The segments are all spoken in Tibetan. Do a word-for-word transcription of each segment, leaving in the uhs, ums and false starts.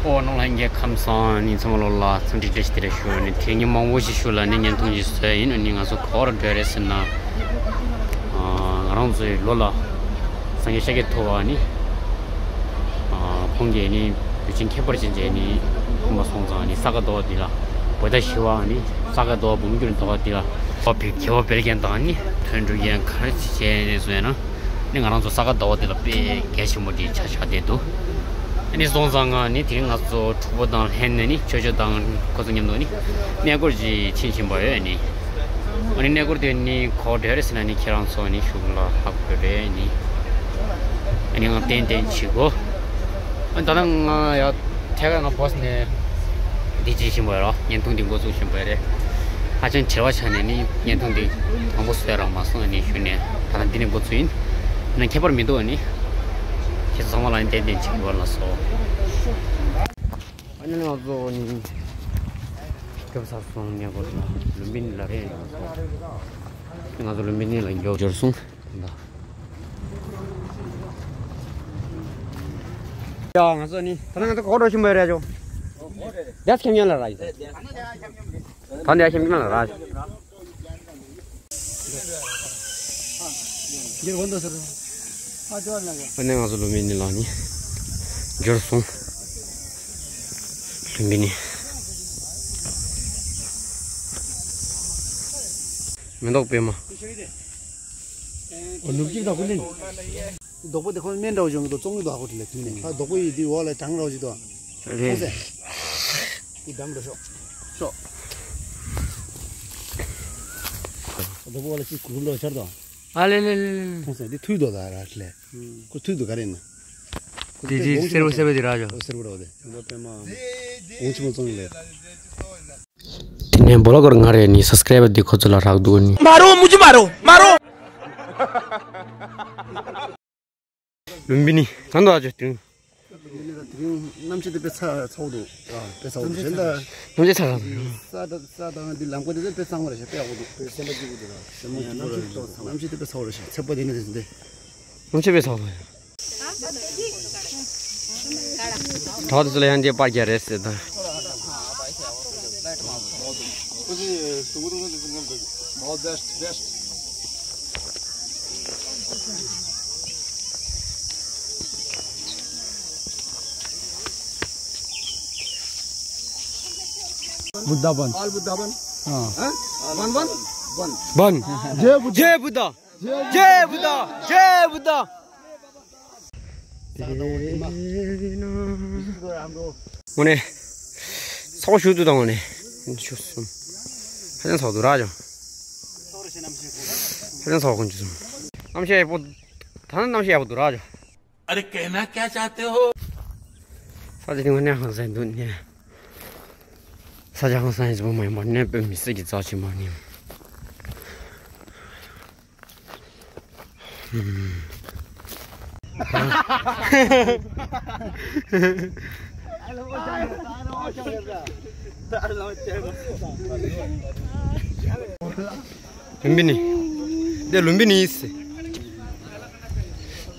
ཨོ་ནོ་ལྷན་རྒྱས་ཁམས་བཟང་ནི་ཚང་མ་ལོ་ལ་འཚམས་འདྲི་བཀྲ་ཤིས་བདེ་ལེགས་ཞུ་ནི། དེ་རིང་མི་མང་པོ་ཞིག་ཞུ་ལ་ནི་བརྙན་ཐུང་ཞིག་བཟོས་ཡིན་ནི། ང་ཚོ་ག་པར་འགྲོ་རེད་ཟེར་ན། ང་རང་ཚོའི་ལོ་ལ་སངས་རྒྱས་ཤཱཀྱ་ཐུབ་པ་ནི། ཁོང་གིས་ནི་དུས་ཆེན་ཁྱད་པར་ཅན་བྱས་ནི་ཕུལ་མ་སོང་ཙང་ནི་ས་ག་ཟླ་བ་འདི་ལ་བོད་ཟླ་བཞི་པ་ནི་ས་ག་ཟླ་བ་འབུམ་འགྱུར་ཟླ་བ་འདི་ལ་བོད་ཀྱི་བོད་པའི་རྒན་དང་ནི་དོན་གྲུབ་རྒན་ག་རེ་བྱས་ནས་བཟོས་ན། ནི་ང་རང་ཚོ་ས་ག་ཟླ་བ་འདི་ལ་དཔེ་གལ་ཆེན་པོ་འདི་ཆ་ཆགས་བསྡད་འདུག་ཨ་ནི་སོང་ཙང་ང་ནི་དེ་རིང་ང་ཚོ་གྲོགས་པོ་དང་ལྷན་ནས་ནི་ཆོས་ཆོས་དང་ཁོ་ཚོ་མཉམ་དུ་ནི་གནས་སྐོར་ཅིག་ཕྱིན་བཞིན་པ་ཡོད་ནི། ཨ་ནི་གནས་སྐོར་དེ་ནི་ག་པར་འགྲོ་རེད་ཟེར་ན་ནི་ཁྱེད་རང་ཚོ་ནི་གཞུག་ལ་ཧ་གོ་རེད་ནི། ཨ་ནི་ང་ཏན་ཏན་བྱེད་དགོས། ཨ་ནི་ད་ལྟ་ང་ཡ་ཐད་ཀར་ང་བྷ་སི་ནས་འདི་བྱེད་བཞིན་པ་ཡོད་ར། བརྙན་ཐུང་འདི་འགོ་བཙུགས་བཞིན་པ་རེད། ཧ་ཅང་བྲེལ་བ་ཆགས་ནས་ནི་བརྙན་ཐུང་འདི་དང་པོ་བཟོས་རག་མ་སོང་ནི་ཞུས་ནས་ད་ལྟ་འདི་ནས་འགོ་བཙུགས་ཡིན། ན་ཁྱད་པར་མི་འདུག་ནི། ཁྱེད་ཚོ་ཚང་མ་ལ་ནི་ཏན་ཏན་བྱེད་དགོས་ལ་སོ། ཨ་ནི་ང་ཚོ་ནི་སྐྱོབ་ཚར་སོང་། ཉེ་འཁོར་ལ་ལུམ་བི་ནི་ལ་རེད། ང་ཚོ་ང་ཚོ་ལུམ་བི་ནི་ལ་མགྱོགས་འབྱོར་སོང་། ཡ་ང་ཚོ་ནི་ད་ང་ཚོ་གོ་འགྲོ་ཤི་མོ་རེད་ཅོ། རྒྱ་ཁྱམ་ཡན་ལ་ར་ཡི་ད་འདི་ཁྱམ་ཡན་ལ་ར། འདིར་འོན་ཏོ་ཟེར། ཨ་ནེ་ང་ཚོ་ལུམ་བི་ནི་ལ་ནི་འབྱོར་སོང་། ལུམ་བི་ནི། མེ་ཏོག་པད་མ། ཨོ་ནུབ་ཀྱི་བདག་པོ་ལེན། བདག་པོ་དེ་ཁོང་སྨན་འདྲ་བོ་བྱུང་གི་འདུག་བཙོང་གི་འདུག་ཧ་གོ་དྲི་ལ་དུས་ནས་ཨ་བདག་པོ་ཡི་དུས་འོག་ལ་གྲང་འདྲ་བོ་ཞིག་འདུག་རེད། ཁོང་སེ། དེ་འདམ་འགྲོ་ཤོག་ཤོག་བདག་པོ་འོག་ལ་ཅིག་གུ་གུ་འགྲོ་ཤར་དོ། ཨ་ལེ་ལེ་ལེ་ལེ། ཁོང་སེ་དེ་ཐུག་འདུག་ད་ར་ལེ། ཁོ་ཐུག་འདུག་ག་རེ་ན། དེ་དེ་སེར་པོ་སེར་པོ་དེ་ར་ཇོ། ཨོ་སེར་པོ་ར་བ་དེ། འོང་ཆི་མོ་བཙོང་གི་ལེ། དེ་ནས་སྦོ་ལོ་གར་ང་རེ་ནི་སབ་སི་ཀ་རའི་བར་དེ་ཁོ་ཚོ་ལ་རག་འདུག་ནི། मारो मुझे मारो मारो। ལུམ་བི་ནི་གང་དུ་ཨ་ཅོ་དུང་། གནམ་གཤིས་དེ་དཔེ་ཚ་ཚ་བོ་འདུག་དཔེ་ཚ་བོ་འདུག་གཞན་དག་གནམ་གཤིས་ཚ་ཚ་འདུག་ས་དང་ས་དང་འདི་ལམ་ཁ་དེ་ཚོ་དཔེ་གཙང་མ་རེད་ཤག་དཔེ་ཡག་པོ་འདུག་དཔེ་སེམས་པ་སྐྱིད་པོ་འདུག་ར། གནམ་གཤིས་དེ་དཔེ་ཚ་བོ་རེད་ཤག་ཚ་བོ་དེ་ནི་དེ་ཚོ་དེ། གནམ་གཤིས་དཔེ་ཚ་བོ་འདུག་གྲོགས་དེ་ཚོ་ལ་ཡང་འདི་པར་རྒྱག་རེད་ཟེར་ད། बुद्धा बन। ऑल बुद्धा बन। हाँ। हैं? One one one. बन। जय बुद्ध। जय बुद्ध। जय बुद्ध। जय बुद्ध। ངོ་ནས། ཚོགས་ཞུ་དུ་དང་ངོ་ནས། ཞུ་སོང་། ཧ་ཅང་ཚོགས་དུ་ར་ཅང་། ཧ་ཅང་ཚོགས་ཀུན་ཅུ་སོང་། གནམ་གཤིས་ཡག་པོ། ད་ནི་གནམ་གཤིས་ཡག་པོ་འདུག་ར་ཅང་། अरे कहना क्या चाहते हो? ས་ཆ་དེ་ངོ་ནས་ཧང་སང་འདུག་ནས། ས་ཆ་ཧང་སང་ཡིན་ཙམ་མ་ཡིན་པར་གནས་དཔེ་མི་སྲིད་ཀྱི་རྩ་ཆེན་པོ་ནི། ལུམ་བི་ནི། འདི་ལུམ་བི་ནི་ཡིན།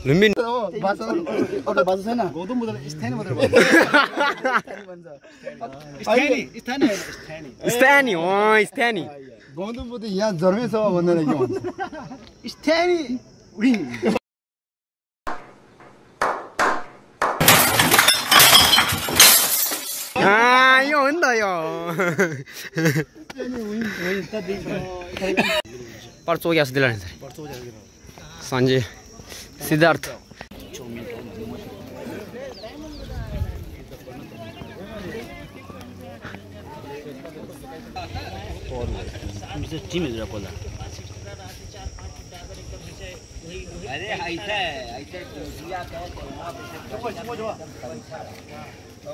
ལུམ་བི་ནི། बात सुन, और बात सुन ना। गौतम बुद्ध स्थानीय मतलब। स्थानीय, स्थानीय, स्थानीय। स्थानीय, अँ, स्थानीय। गौतम बुद्ध यहाँ जन्मे सब भन्ने लाग्यो भन्छ। स्थानीय। आ, यो हो नि त यो। स्थानीय हुइन्, हुइन्, त देखि। पर्चो ग्यास दिला नि। पर्चो ग्यास दिला। सञ्जय सिद्धार्थ।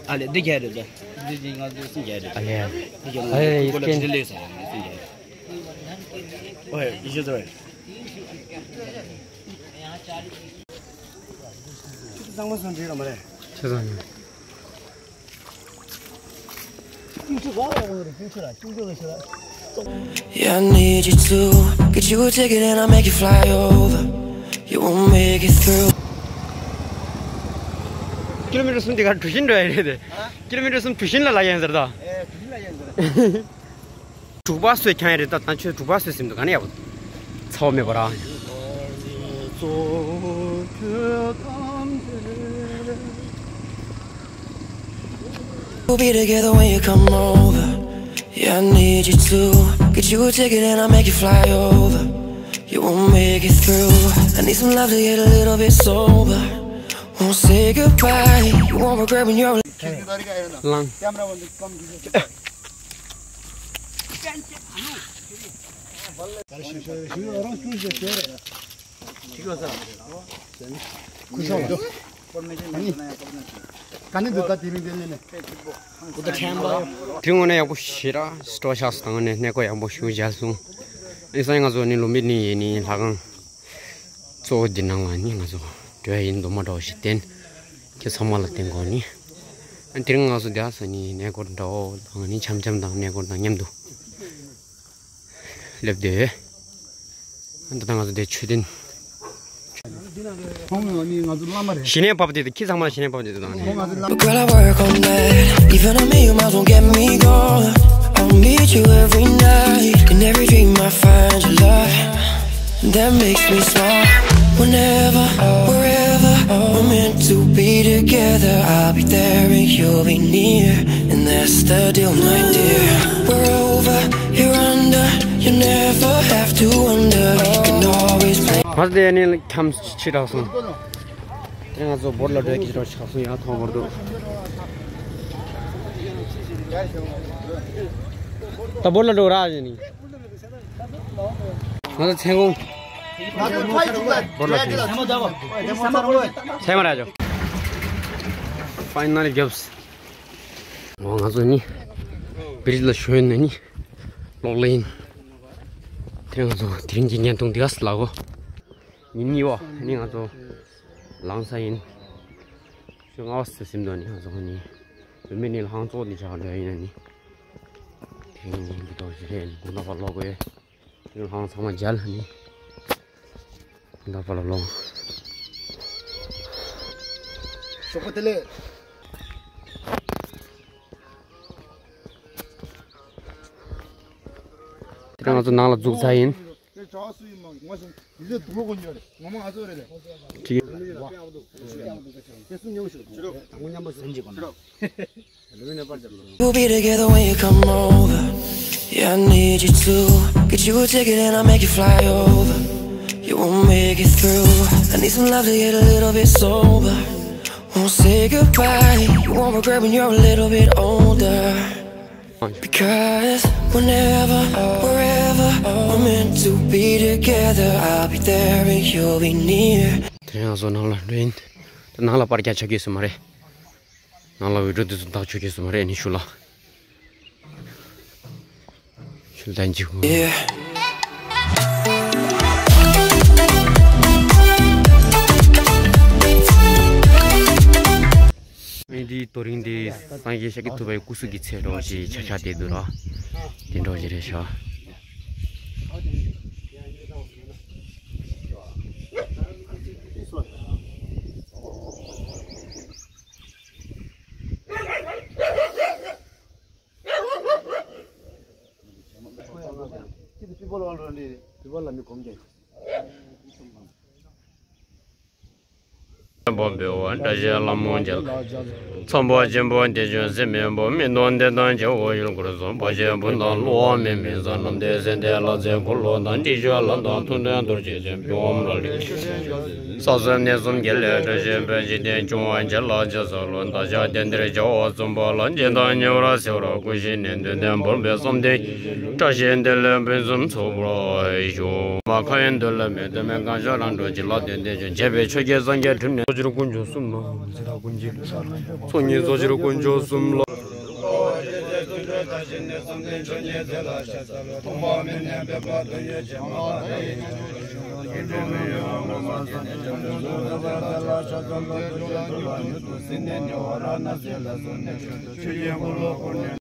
अले, देखिहाल्यो त। देखि, ང་ཚོ་སུ་རྒྱལ་རེད། अले, अले, ཁོ་ལ་སྐད་འདི་ལས་སོང་ངས་སུ་རྒྱལ་རེད། ओए, ये जो है। ཚང་མ་སོང་འདྲིས་ལ་མ་རེད། ཆེ་ཚང་ཡིན། Yeah, I need you to. Could you take it and I'll make you fly over? You won't make it through. ཀི་ལོ་མི་ཊར་གསུམ་དེ་གར་གྲུ་བཞི་འགྲོ་ཡ་རེད་དེ། ཀི་ལོ་མི་ཊར་གསུམ་གྲུ་བཞི་ལ་ལ་ཡན་ཟེར་ད། ཨེ་གྲུ་བཞི་ལ་ཡན་ཟེར། དྲུག་པ་སོས་ཁྱང་ཡ་རེད་ད། ད་ཁྱོད་དྲུག་པ་སོས་ཟིན་འདུག་ག་ནས་ཡག་པོ། ཚ་བ་མེད་པ་ར། We'll be together when you come over. Yeah, I need you to get you a ticket and I'll make you fly over. You won't make it through. I need some love to get a little bit sober. Won't say goodbye. You won't regret when you're ལངས། དེ་ངོ་ན་ཡག་པོ་ཞེ་དྲག་སྤྲོ་ཆགས་སུ་བཏང་ནས་གནས་སྐོར་ཡག་པོ་ཞེ་པོ་མཇལ་སོང་། ཨ་ནི་སང་ཉིན་ང་ཚོ་ནི་ལུམ་བི་ནི་ཡིན་ནི་ལྷ་ཁང་གཙོ་བོ་འདི་ནང་ལ་ནི་ང་ཚོ་འགྲོ་ཡ་ཡིན། རྡོག་མ་འདྲ་བོ་ཞིག་བསྟན། ཁྱེད་ཚང་མ་ལ་བསྟན་དགོས་ནི། ཨ་དེ་རིང་ང་ཚོ་འདི་ཨ་ས་ནི་གནས་སྐོར་འདྲ་བོ་དང་ནི་འཆམ་འཆམ་དང་གནས་སྐོར་དང་མཉམ་དུ་སླེབས་བསྡད་ཡོད། ད་ལྟ་ང་ཚོ་འདིར་མཆོད་རྟེན། ཁོང་ནི་ང་ཚོ་བླ་མ་རེད། ཞི་གནས་བབས་བསྡད་འདུག་ཁྱེད་ཚང་མ་ཞི་གནས་བབས་བསྡད་འདུག་ད་ནི། ཁོང་ང་ཚོ་བླ་མ། Girl, I work all night. Even on me, you might as well get me going. I'll meet you every night. In every dream, I find your love. That makes me smile. Whenever, wherever, we're meant to be together. I'll be there and you'll be near. And that's the deal, my dear. We're over, you're under. You never have to wonder. You can always play. ང་ཚོ་དེ་ནི་འཁྱམས་ཕྱི་དྲགས་སོང་། དེ་ང་ཚོ་བོར་ལ་འགྲོ་གི་རོགས་ཆགས་སོང་། ཡང་ཐོག་བོར་འགྲོ། ད་བོར་ལ་འགྲོ་ར་ཡིན་ནི། ང་ཚོ་མཚན་གུང་། བོར་ལ་འགྲོ། མཚན་མ་ར་ཇོ། ཕའི་ནལ་རྒྱབ། འོ་ང་ཚོ་ནི་བི་རི་ལ་ཞོན་ནས་ནི་ལོག་ལ་ཡིན། དེ་ང་ཚོ་དེ་རིང་གི་བརྙན་ཐུང་འདི་ག་སི་ལ་གོ། ཉིན་གཉིས་པ་ནི་ང་ཚོ་ལངས་ས་ཡིན། ཞོགས་སྔ་བ་སེ་སིམ་དོ་ནི་ང་ཚོ་ནི་བུད་མེད་ནི་ལྷང་ཙོག་ནི་ཆགས་འགྲོ་ཡིན་ན་ནི། དེ་ནི་འདི་དོ་ཞིག་རེད། དགོང་དག་པ་ལོག་གི་ཡོད། དེ་ལྷང་ཚང་མ་མཇལ་ནི། དགོང་དག་པ་ལ་ལོག་ཞོགས་པ་དེ་ལས། དེ་ང་ཚོ་ནང་ལ་འཛུལ་ཚར་ཡིན། དེ་གྲྭ་བ་སུ་ཡིན་མང་ངོ་ཤེས། དེ་ཚོ་དུག་ལོག་གོ་ཉོ་རེད། ངོ་མ་ང་ཚོ་རེད་ལས། ཅིག་དེ་སུ་ཉོ་ཞུ་དུ་ངོ་མཉམ་པོ་ཟིན་གྱི་གོ་ན། We'll be together when you come over. Yeah, I need you to get you a ticket and I'll make you fly over. You won't make it through. I need some love to get a little bit sober. Won't say goodbye. You won't regret when you're a little bit older. Because whenever, wherever, we're meant to be together. I'll be there and you'll be near. དེ་རིང་ང་ཚོ་ནང་ལ་འགྲོ་ཡིན། ད་ནང་ལ་པར་རྒྱག་ཆོག་གི་སུ་མ་རེད། ནང་ལ་འོས་སྦྱོར་དེ་ཚོ་བདག་ཆོག་གི་སུ་མ་རེད། ནི་ཤུ་ལ་ཤུ་ལ་འཇིགས། མི་འདིའི་དོ་རིང་འདི་སངས་རྒྱས་ཤཱཀྱ་ཐུབ་པའི་སྐུ་གཟུགས་ཀྱི་ཚད་འགྲོ་ཞིག་ཆ་ཆ་དེ་འདུག་ར། དེ་འགྲོ་ཞིག་རེད་ཤག་སྦོམ་པོ་བ་བཀྲ་ཤིས་ལྷ་མོ་མཇལ། ཚོམ་པ་ཆེན་པོ་དེ་བཞིན་སྲིད་མེད་པོ། མི་གདོང་འདི་དང་བྱེ་བོ་ཡུལ་འཁོར་གསུམ། འཕགས་སྐྱེས་ཕུན་དང་བསླུ་བ་མེད་མི་ཟ། ནམ་མཁའི་སྲིད་མཐའི་ལྷ་ཚེ་འཁོར་ལོ་དང་། ཏྲི་ཤཱུལ་ལ་དྭགས་མཐོང་གྲོལ་རྡོ་རྗེ་ཅན། པི་ཝཾ་ར་ལི་ས་གསུམ་གནས་གསུམ་དགེ་ལེགས་བཀྲ་ཤིས་དཔལ། འཇིག་རྟེན་སྐྱོང་བ་བྱེ་ལ་ཕྱག་འཚལ་ལོ། བདག་ཅག་དེང་འདིར་བྱ་བ་གསུམ་པ་ལ། འཇིག་དང་ཉེ་བར་སེལ་བར་བསྐུལ་ཞིང་ནི། འདོད་ལྡན་འབུལ་བའི་བསམ་གཏན་བཀྲ་ཤིས་བདེ་ལེགས་ཕུན་སུམ་ཚོགས་པར་ཤོག་མ་ཁ་ཡོན་འདོད་ལ་མེད། དོན་མེད་གང་ཤར་རང་གྲོལ་གྱིས། ལ་དོན་ལྡན་ཕྱོགས་བཅས་པའི་ཆོས་ཀྱི་སངས་རྒྱས་འབྲུ་ནི། རྫོགས་ཕྱིར་དཀོན་མཆོག་གསུམ་ལ། ཚོགས་གཉིས་རྫོགས་ཕྱིར་དཀོན་མཆོག་གསུམ་ལ།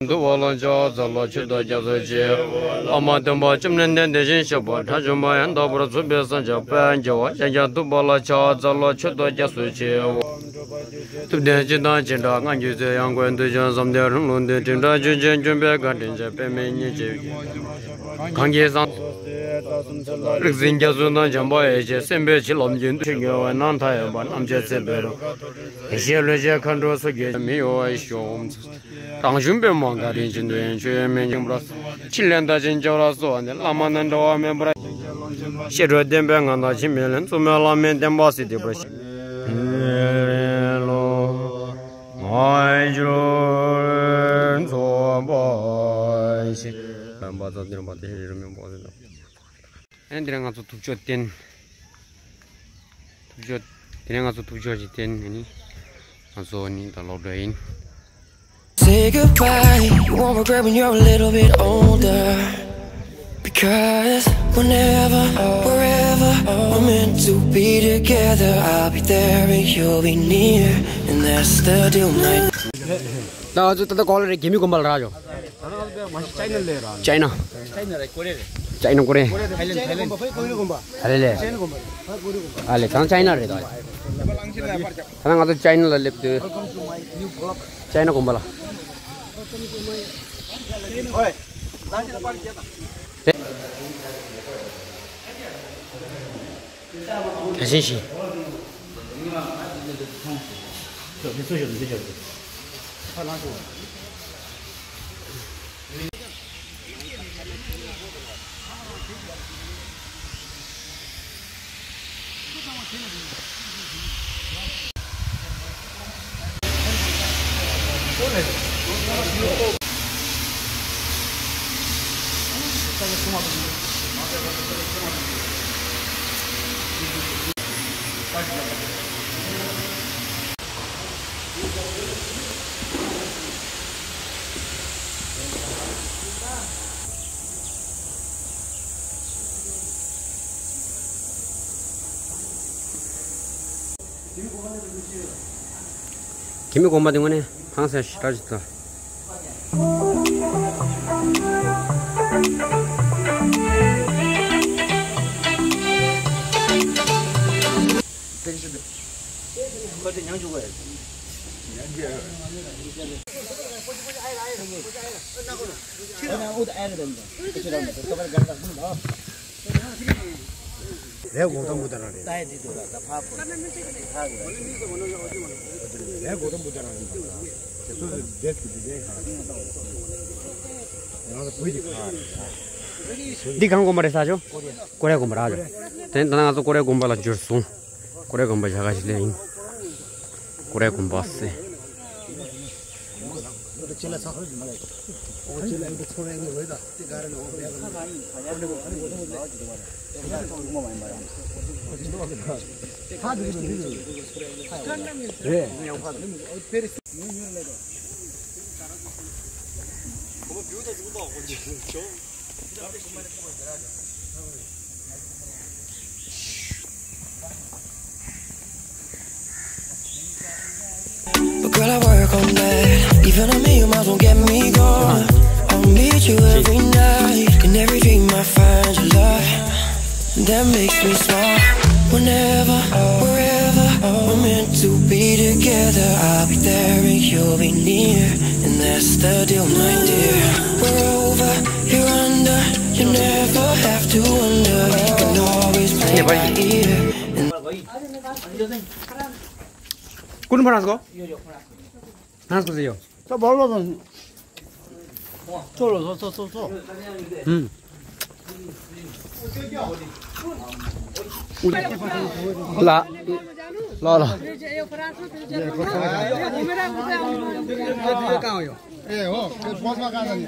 འདུལ་བ་ལ་ཕྱག་འཚལ་ལོ། མཆོད་དོ་སྐྱབས་སུ་མཆི། བླ་མ་སྟོན་པ་སྐྱབས་གནས་ལྡན་དེ་བཞིན་གཤེགས་པ། དགྲ་བཅོམ་པ་ཡང་དག་པར་རྫོགས་པའི་སངས་རྒྱས་དཔལ་རྒྱལ་བ་ཤཱཀྱ་ཐུབ་པ་ལ་ཕྱག་འཚལ་ལོ། མཆོད་དོ་སྐྱབས་སུ་མཆི། ཐུབ་བསྟན་སྤྱི་དང་བྱེ་བྲག་སྔགས་ཀྱི་ཚེ་ཡང་སྒོས་འདུལ་བྱ་བསམ་གཏན་རིང་ལུགས་འདི་དྲིལ་བསྒྲགས་ཆོས་ཅན་ཀུན་པའི་བཀའ་དྲིན་ཅན་པདྨའི་ཉི་ཁྱེར་གྱིས། གང་གི་སང་རིག་འཛིན་རྒྱ་མཚོ་དང་འཇམ་དཔལ་ཡེ་ཤེས་སེམས་དཔའི་བྱིན་རླབས་ཀྱིས་འདུལ་ཕྱིར་འགྱུར་བ་རྣམ་ཐར་ཡོད་པ་རྣམ་འབྱེད་ཚེ་འཕེལ་རོ། ཡེ་ཤེས་བློ་ཆེན་མཁའ་འགྲོ་སོགས་ཀྱིས་མི་གཡོ་བར་ཤོག་རང་གཞུང་པདྨ་ག་རེ་བཞིན་དུ་ཡང་ཆོས་མེད་འཇིགས་པར། ཕྲིན་ལས་མཐར་ཕྱིན་བྱ་བར་གསོལ་བ་འདེབས། བླ་མ་དང་འབྲལ་བ་མེད་པར། བཤད་སྒྲུབ་བསྟན་པའི་མངའ་ཐང་འཆི་མེད་ལ། བཙུན་མོ་བླ་མའི་བསྟན་པ་སྲིད་མཐའི་བར། ལོ། ང་འགྱུར་ཚོགས་པ་ཞིག་ལམ་པ་ཙམ་འདིར་མ་དེ་རི་རུ་མི་འབོག་ཟིན་ནོ། ཨ་ནི་འདིར་ང་ཚོ་ཐུགས་མཆོག་བསྟན། ཐུགས་མཆོག་དེ་ནས་ང་ཚོ་ཐུགས་མཆོག་ཅིག་བསྟན་ནས་ནི། ང་ཚོ་ནི་ད་ལོག་འགྲོ་ཡིན། Say goodbye, you won't regret when you're a little bit older. Because whenever, wherever we're meant to be together, I'll be there and you'll be near. And that's the deal, my ད་ང་ཚོ་ད་ལྟ་ག་པར་རེད། རྒྱ་མི་དགོན་པ་ལ་རག་ཡོད། ད་ང་ཚོ་མ་གཞི་ཅའི་ན་ལ་རག་ཅའི་ན། ཅའི་ན་རེད། ཀོ་རི་ཡ་རེད། ཅའི་ན་ཀོ་རི་ཡ། ཐའི་ལེན། ཐའི་ལེན། ཐའི་ལེན། ཀོ་རི་ཡ་དགོན་པ། ཨ་ལེ་ལེ། ཅའི་ན་དགོན་པ་རེད། ད་ང་ཚོ་ཅའི་ན་ལ་སླེབས་དུས། ཅའི་ན་དགོན་པ་ལ། ད་ཤིང་ཤིང་། རྒྱ་མི་དགོན་པ་དེ་དངོས་གནས་ཕངས་སེ་ཞེ་དྲག་ཅིག་འདུག་ལས་འགོག་དང་མུ་ད་རང་རེད། ལས་འགོག་དང་མུ་ད་རང་རེད། དེ་ཚོ་རེད་དེ་དེ་ག་ང་ལ་བུ་དེ་ག་རེད། འདི་གང་དགོན་པ་རེད་ས་ཆོ། ཀོ་རེ་དགོན་པ་ར་ཆོ། དེ་ད་ང་ཚོ་ཀོ་རེ་དགོན་པ་ལ་འབྱོར་སོང་། ཀོ་རེ་དགོན་པ་ཞག་ཁ་ཞིག་ལས་ཡིན། ཀོ་རེ་དགོན་པ་སེ། རེད། But girl, I work on that. Even a million miles won't get me going. I'll meet you every night. In every dream, I find your love. That makes me smile. Whenever, wherever we're meant to be together, I'll be there and you'll be near. And that's the deal, my dear. We're over, you're under. You never have to wonder. You can always play by ear. And कुन फ्रान्सको? फ्रान्सको चाहिँ यो। त बल्ल त चलो, चलो, चलो, चलो। हुँ। ल, ल, ल। ए, हो, त्यो बसमा कहाँ जाने?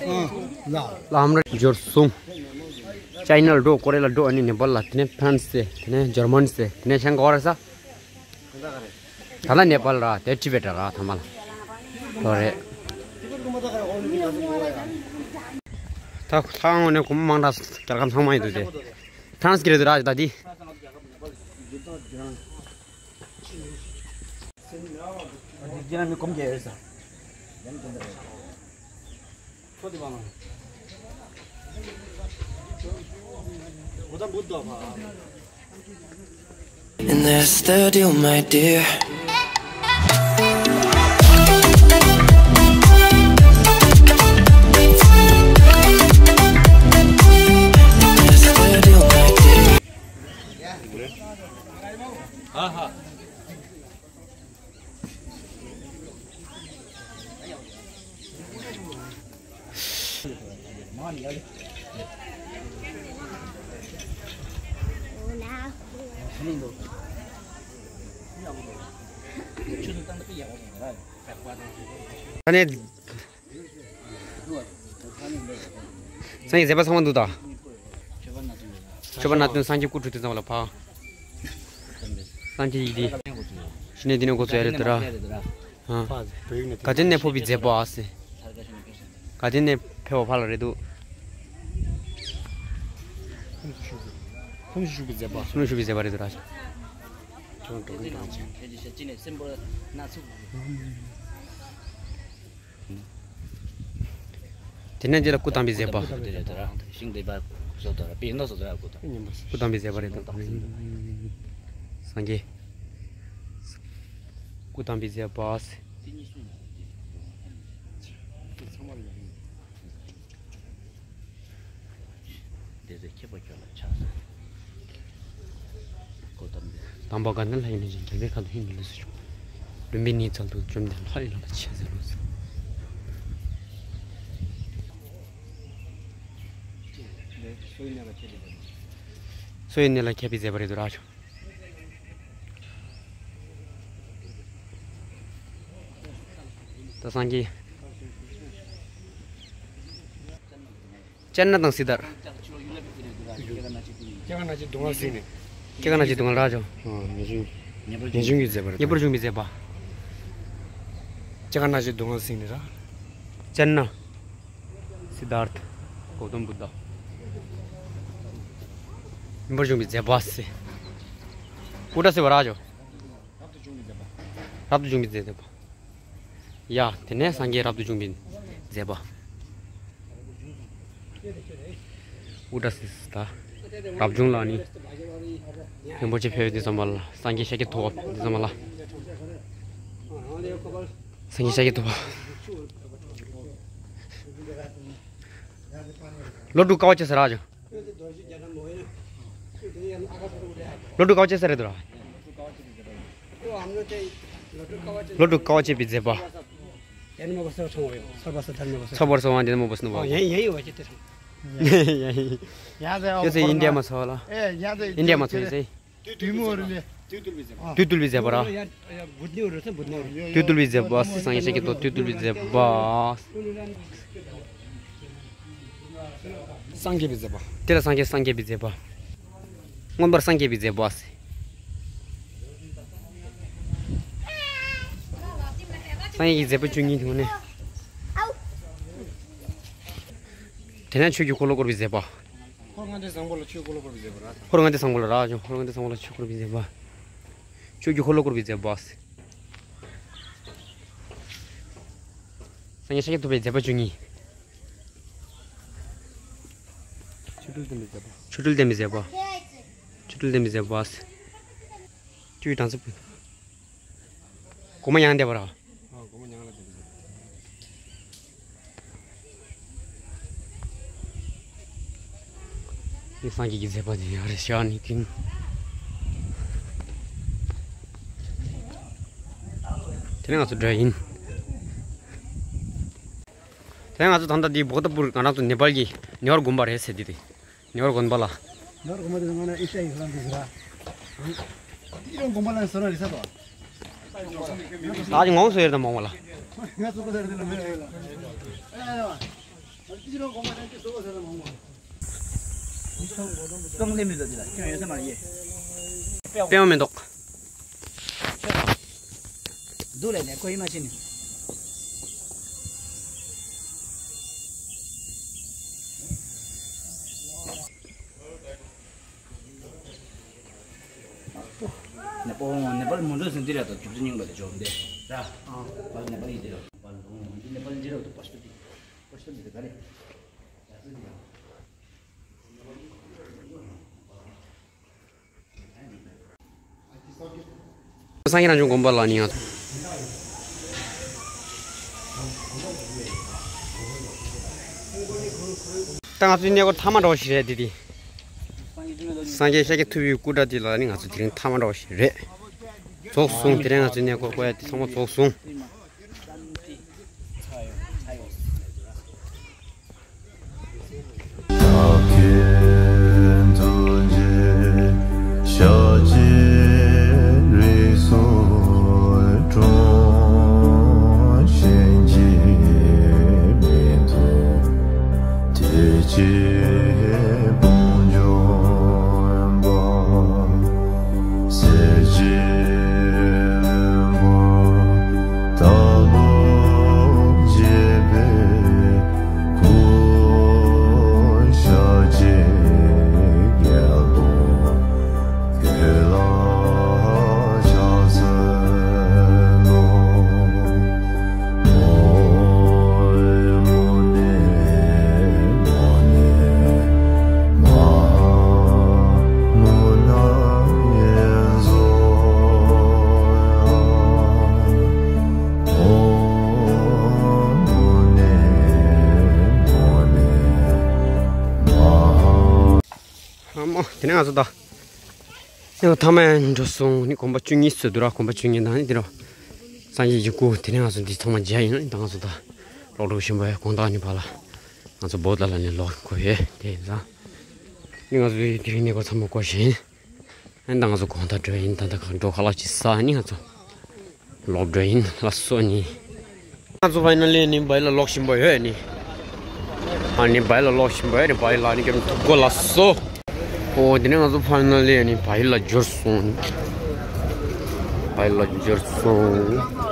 अँ, ल। ल, हाम्रो जोर सुङ। चाइनालाई डो, कोरियालाई डो, अनि नेपाललाई, तिनै फ्रान्स से, तिनै जर्मन से, तिनै स्याङ गएर छ। ད་ལ་ནེ་པཱལ་ར་དེ་ཊི་བེ་ཊ་ར་ཐ་མ་ལ་ལོ་རེད། ད་ཁ་ངོ་ནས་གོམ་མང་དྲགས་རྒྱལ་ཁམས་ཚང་མ་ཡིན་འདུག་དེ། ཧྥ་རན་སི་གི་རེད་འདུག་ར་ད་དེ། And that's the deal, my dear. That's the deal, my dear. ད་ནས། སངས་རྒྱས་མཛད་པ་ཚང་མ་འདུག་ད། མཆོད་པ་ནང་དོན་སངས་རྒྱས་སྐུ་ཁྲུས་དེ་ཚང་མ་ལ་ཕ། སངས་རྒྱས་ཡིག་འདི། ཞི་གནས་འདི་ནས་འགོ་ཚུགས་ཡ་རེད་ད་ར། ཨ། དགའ་ལྡན་ནས་འཕོ་བའི་མཛད་པ་ཟེར། དགའ་ལྡན་ནས་ཕེབས་པ་ཕ་ལ་རེད་འདུག་ལྷུམས་ཞུགས་པའི་མཛད་པ། ལྷུམས་ཞུགས་པའི་མཛད་པ་རེད་འདུག་ར། ཁྱོད་འགྲོ་གི་འདུག་ཅེས། དེ་ནས་འདི་ལ་སྐུ་བལྟམས་པའི་མཛད་པ། དེ་རེད་ད་ར། ཤིང་འདི་པར་བཟོ་ད་ར་པི་ནོ་སོ་ད་ར་སྐུ་བལྟམས། སྐུ་བལྟམས་པའི་མཛད་པ་རེད་ད། སངས་རྒྱས། སྐུ་བལྟམས་པའི་མཛད་པ། འདི་ཚེ་ཁྱད་པར་ཁྱོད་ལ་ཆགས་སོང་། སྐུ་བལྟམས་པའི། དམ་པ་དགའ་ལྡན་ལྷ་ཡི་གནས་ཀྱི་རྒྱལ་པོའི་ཁ་དོག་ཧིན་གྱི་ལུས་སུ་བྱུང་། ལུམ་བི་ནིའི་ཚལ་དུ་བཅོམ་ལྡན་ལྷ་ཡི་ལྷ་ལ་ཕྱག་འཚལ་ལོ་ཟེར། སོ་ཡི་གནས་ལ་མཁས་པའི་མཛད་པ་རེད་འདུག་ར། ད་སངས་རྒྱས། ཅན་ན་དང་སིདྡྷརྠ། སྐྱེ་རྒ་ན་འཆིའི་སྡུག་བསྔལ་ཟིན་ནས། སྐྱེ་རྒ་ན་འཆིའི་སྡུག་བསྔལ་རག་ཅོ། ངེས་འབྱུང་། ངེས་འབྱུང་གི་མཛད་པ་རེད། ངེས་པར་འབྱུང་བའི་མཛད་པ། སྐྱེ་རྒ་ན་འཆིའི་སྡུག་བསྔལ་ཟིན་ནས་ར། ཅན་ན། སིདྡྷརྠ། གོ་ཏམ་བུདྡྷ། ངེས་པར་འབྱུང་བའི་མཛད་པ་ཟེར། ཨུ་ཏྲ་སི་བ་རག་ཅོ། རབ་ཏུ་བྱུང་བའི་མཛད་པ། རབ་ཏུ་བྱུང་བའི་མཛད་པ། ཡ། དེ་ནས་སངས་རྒྱས་རབ་ཏུ་བྱུང་བའི་མཛད་པ། ཨུ་ཏྲ་སི་ད། རབ་བྱུང་ལ་ནི། རིན་པོ་ཆེ་ཕེབས་འདི་ཙམ་པ་ལ་སངས་རྒྱས་ཤཱཀྱ་ཐུབ་པ་འདི་ཙམ་པ་ལ། སངས་རྒྱས་ཤཱཀྱ་ཐུབ་པ། ལོ་དྲུག་དཀའ་བ་སྤྱད་ས་རག་ཅོ། ལོ་དྲུག་དཀའ་བ་སྤྱད་ས་རེད་འདུག་ར། ལོ་དྲུག་དཀའ་བ་སྤྱད་པའི་མཛད་པ། ཚོགས་པར་སོང་བ་འདི་ནི་མོ་བོ་སི་ནུ་བ། ཡོད་ཚེ་ཨིན་ཌི་ཡ་མ་ཚོགས་ལ། ཨིན་ཌི་ཡ་མ་ཚོགས་ཡོད་ཚེ། དུས་མོ་རེད་ལེ། དུས་བཏུལ་བའི་མཛད་པ་ར། དུས་བཏུལ་བའི་མཛད་པ། སངས་རྒྱས་ཤཱཀྱ་ཐུབ་པ་དུས་བཏུལ་བའི་མཛད་པ། སངས་རྒྱས་པའི་མཛད་པ། དེ་ལ་སངས་རྒྱས། སངས་རྒྱས་པའི་མཛད་པ། མངོན་པར་སངས་རྒྱས་པའི་མཛད་པ། སངས་རྒྱས་ཀྱི་མཛད་པ་བཅུ་གཉིས་དེ་ནས། དེ་ནས་ཆོས་ཀྱི་འཁོར་ལོ་བསྐོར་བའི་མཛད་པ། འཁོར་ལྔ་སྡེ་བཟང་པོ་ལ་ཆོས་འཁོར་ལོ་བསྐོར་བའི་མཛད་པ་ར། འཁོར་ལྔ་སྡེ་བཟང་པོ་ལ་རག་ཅོ། འཁོར་ལྔ་སྡེ་བཟང་པོ་ལ་ཆོས་འཁོར་བའི་མཛད་པ། ཆོས་ཀྱི་འཁོར་ལོ་བསྐོར་བའི་མཛད་པ། སངས་རྒྱས་ཤཱཀྱ་ཐུབ་པའི་མཛད་པ་བཅུ་གཉིས། ཆོ་འཕྲུལ་བསྟན་པའི་མཛད་པ། ཆོ་འཕྲུལ་བསྟན་པའི་མཛད་པ། ཆོ་འཕྲུལ་བསྟན་པའི་མཛད་པ། བཅུ་ཡི་གྲངས་ཚད། སྒོ་མང་ཡང་བསྟན་པ་ར། ཨ། སྒོ་མང་ཡང་ལ་བསྟན་པའི་མཛད་པ། ནི་སངས་རྒྱས་ཀྱི་མཛད་པ་དེ་ཡང་རེ་བཞག་ནས་དེ། དེ་ནས་ང་ཚོ་འགྲོ་ཡིན། དེ་ནས་ང་ཚོ་ད་ལྟ་འདི་བོག་ཏ་པུར། ང་རང་ཚོ་ནེ་པཱལ་གྱི་ནེ་ཝར་དགོན་པ་རེད་ཟེར། འདི་དེ་ནེ་ཝར་དགོན་པ་ལ། ནེ་ཝར་དགོན་པ་དེ་ང་ན་ཨི་ཤ་ཡི་ཧ་ལམ་དེ་ཟེར་ར། ཨི་རང་དགོན་པ་ལ་ཟེར་ར་རེད་ས་དོ། ད་ཅི་ངོ་སོ་ཡར་དང་མང་བ་ལ། ང་ཚོ་ག་ཟེར་དེ་ལ་མེད་རེད་ལ། ཨ་ཡ། ཨི་རང་དགོན་པ་ནང་གི་སོ་ག་ཟེར་དང་མང་བ། གཏོང་ལེན་མི་འདུག་དེ་ལ་ཁྱོད་ཡོད་ས་མ་རེད། དཔེ་མི་འདུག་འདུག་ལས་ནས་ཁོ་ཡིན་མ་ཕྱིན་ནས། ནེ་པཱལ། ནེ་པཱལ་མོན་གྷོ་ཟིན་དེ་རེད་དོ། བཅུ་གཉིས་པ་དེ་འཇོག་འདི་ར། ཨ། ནེ་པཱལ་ཡིན་དེ་ར། ནེ་པཱལ་འདི་ར་དོ། པ་ཤ་པ་ཏི། པ་ཤ་པ་ཏི་དེ་ག་རེ། ཡ་ཟིན་དེ་ར། སངས་རྒྱས་རང་བྱུང་དགོན་པ་ལ་ནི་ཡང་། ད་ང་ཚོའི་གནས་སྐོར་མཐའ་མ་འདྲ་བོ་ཞིག་རེད་འདི་དེ། སངས་རྒྱས་ཤཱཀྱ་ཐུབ་པའི་སྐུ་འདྲ་དེ་ལ་ནི་ང་ཚོ་དེ་རིང་མཐའ་མ་འདྲ་བོ་ཞིག་རེད། རྫོགས་སོང་། དེ་རིང་ང་ཚོའི་གནས་སྐོར་སྐོར་ཡ་དེ་ཚང་མ་རྫོགས་སོང་། ཨ་མ། དེ་ནས་ང་ཚོ་ད། ཨེ་ཐ་མ་འགྲོ་སོང་། ནི་དགོན་པ་བཅུ་གཉིས་ཚོད་འདུག་ར། དགོན་པ་བཅུ་གཉིས་དང་ནི་དེ་ར། སངས་རྒྱས་ཀྱི་སྐུ། དེ་ནས་ང་ཚོ་འདི་ཚང་མ་མཇལ་ཡིན་ནི་ད་ང་ཚོ་ད། ལོག་འགྲོ་བཞིན་པ་ཡ་དགོང་དག་ནི་བ་ལ། ང་ཚོ་བོད་ལ་ལ་ནི་ལོག་གོ་ཡེ་དེ་ཡིན་ཙང་། ནི་ང་ཚོ་དེ་རིང་ནི་གོ་ཚང་མ་གོ་བཞིན། ཨེ་ད་ང་ཚོ་དགོང་དག་འགྲོ་ཡིན། ད་ད་ག་འགྲོ་ཁ་ལག་ཅིག་ཟ་ནི་ང་ཚོ། ལོག་འགྲོ་ཡིན་ལ་སོ་ནི། ང་ཚོ་ཕ་ཡི་ན་ལི་ནི་བ་ཡི་ལ་ལོག་བཞིན་པ་ཡོད་ནི། ཨ་ནི་བ་ཡི་ལ་ལོག་བཞིན་པ་ཡོད་ནི། བ་ཡི་ལ་ནི་ཀྱང་ཐུག་གོ་ལ་སོ། ཨོ་དེ་ནས་ང་ཚོ་ཕ་ཡི་ན་ལི་ནི་བ་ཡི་ལ་འབྱོར་སོང་། བ་ཡི་ལ་འབྱོར་སོང་།